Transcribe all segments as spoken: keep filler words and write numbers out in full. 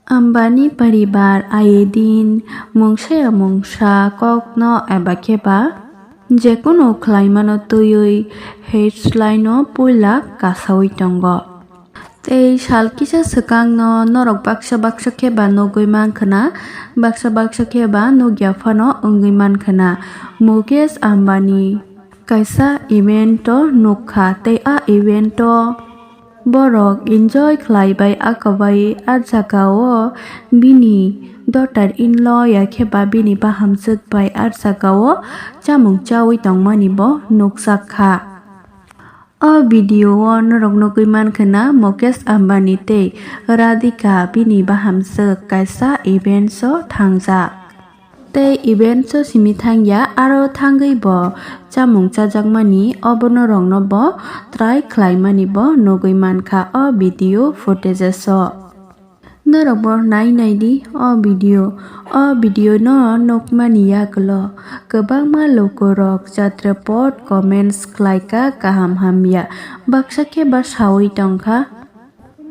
Ambani paribar aidin mungsa ya mungsa kokno eba khe ba jekunu khlaimano twiwi headline no puila kasawi tongo. Tei sal kisa swkangno norok baksa baksa khe ba nugwi mankha na, baksa baksa khe ba nukya phano wngwi mankha na. Mukesh Ambani kaisa event o nukha tei a event o borok enjoy khlai bai aka bai a jaga o bini daughter in law ya khe ba bini bahamjwk bai a jaga o chamung chawi tongmani bo nukjak kha. O video o norok nugwi mankha na Mukesh Ambani tei Radhika bini bahamjwk kaisa events o thangjak. Tei events o simi thangya, aro thangwi bo chamung chajakmani obo norokno bo try khlaimani bo nugwi mankha o video footages o. Norok bo nai nai di o video. O video no nukmani yagulo kwbangma lukurok jatrepot comments khlaika kaham hamya. Baksa khe ba sawi tongkha.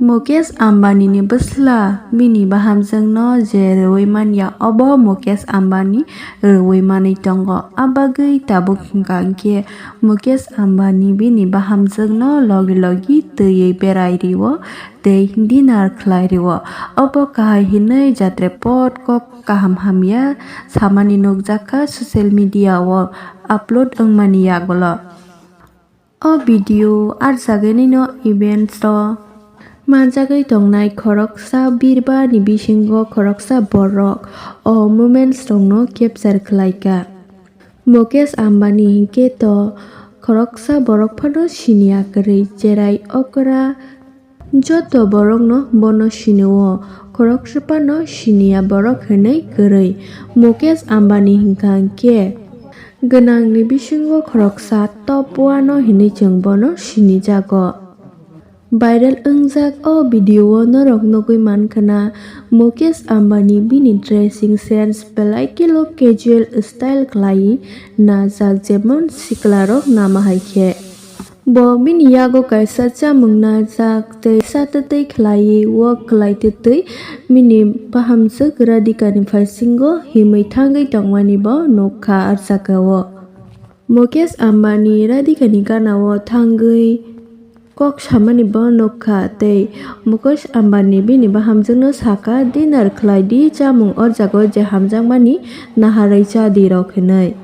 Mukesh Ambani ni bwsla bini bahamjwkno je rwui manya, obo Mukesh Ambani rwui manwi tongo. Abagwi tabuk hwnkha hinkhe Mukesh Ambani bini bahamjwkno logi logi twiwi berai rio tei dinner khlai rio. Obo kahai hinwi jatrepot kok kaham hamya samani nukjakha social media o upload wngmani yagulo. O video arjaganino events o manjagwi tongnai khoroksa birba ni bisingo khoroksa borok o moments rokno capture khlaika. Mukesh Ambani hinkhe to khoroksa borok phano siniya kwrwi, cherai okra joto borokno bono sinio, khoroksa phano siniya borok hinwi kwrwi. Mukesh Ambani hinkha hinkhe gwnangni bisingo khoroksa top one o hinwi chwng bono sinijago. Viral wngjak o video o norok nugwi mankha na Mukesh Ambani bini dressing sense belai kheno casual style khlaiwi najak, jemon siklarok nama hai khe. Bo bini yago kaisa chamung najak tei sa twtwi khlaiwi walk khlai twtwi bini bahamjwk Radhika ni phasingo himwi thangwi tongmani bo nukha ah jaga o. Mukesh Ambani Radhika ni gana o thangwi kok samani bo nukha tei Mukesh Ambani bini bahamjwkno sakha, "Dinner khlai di, chamung o jaga o je hamjakmani naharwi cha di rok," hinwi.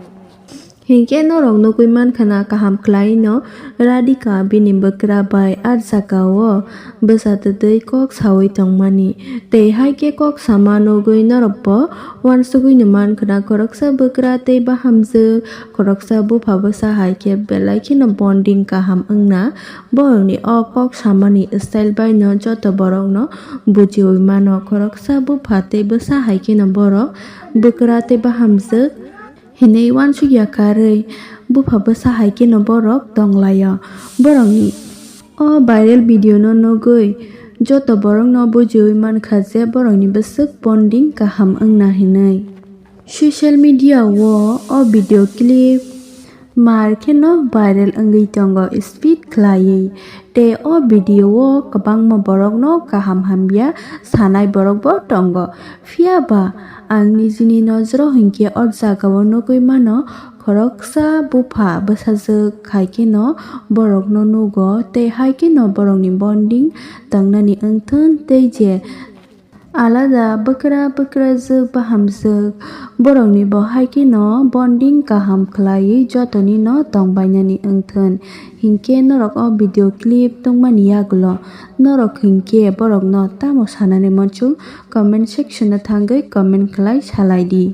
Hinkhe norok nugwi mankha na kaham khlai no Radhika bini bwkra bai ah jaga o bwsa twtwi kok sawi tongmani. Tei hai khe kok sama nugwi norok bo uansugwi no mankha na khoroksa bwkra tei bahamjwk, khoroksa bupha bwsa hai khe belai kheno bonding kaham wngna. Borokni o kok samani style bai no joto borok no bujiwi mano, khoroksa bupha tei bwsa hai kheno borok bwkra tei bahamjwk hinwi uansukya karwi bupha bwsa hai kheno borok tonglaio. Borokni o viral video no nugwi joto borokno bujiwi mankha je borokni bwswk bonding kaham wngna hinwi. Social media o o video clip mar kheno viral wngwi tongo, speed khlaiwi. Tei o video o kwbangma borokno kaham hamya sanai borok bo tongo. Phiya ba ang nijini nojoro hinkhe o jaga o nugwi mano, khoroksa bupha bwsajwk hai kheno borokno nugo tei hai kheno borokni bonding tongnani wngthun tei je alada bwkra bwkrajwk bahamjwk borokni bo hai kheno bonding kaham khlaiwi jotoni no tongbainani wngthun. Hinkhe norok o video clip tongmani yagulo norok hinkhe borokno tamo sanani muchung comment section o thangwi comment khlai salai di.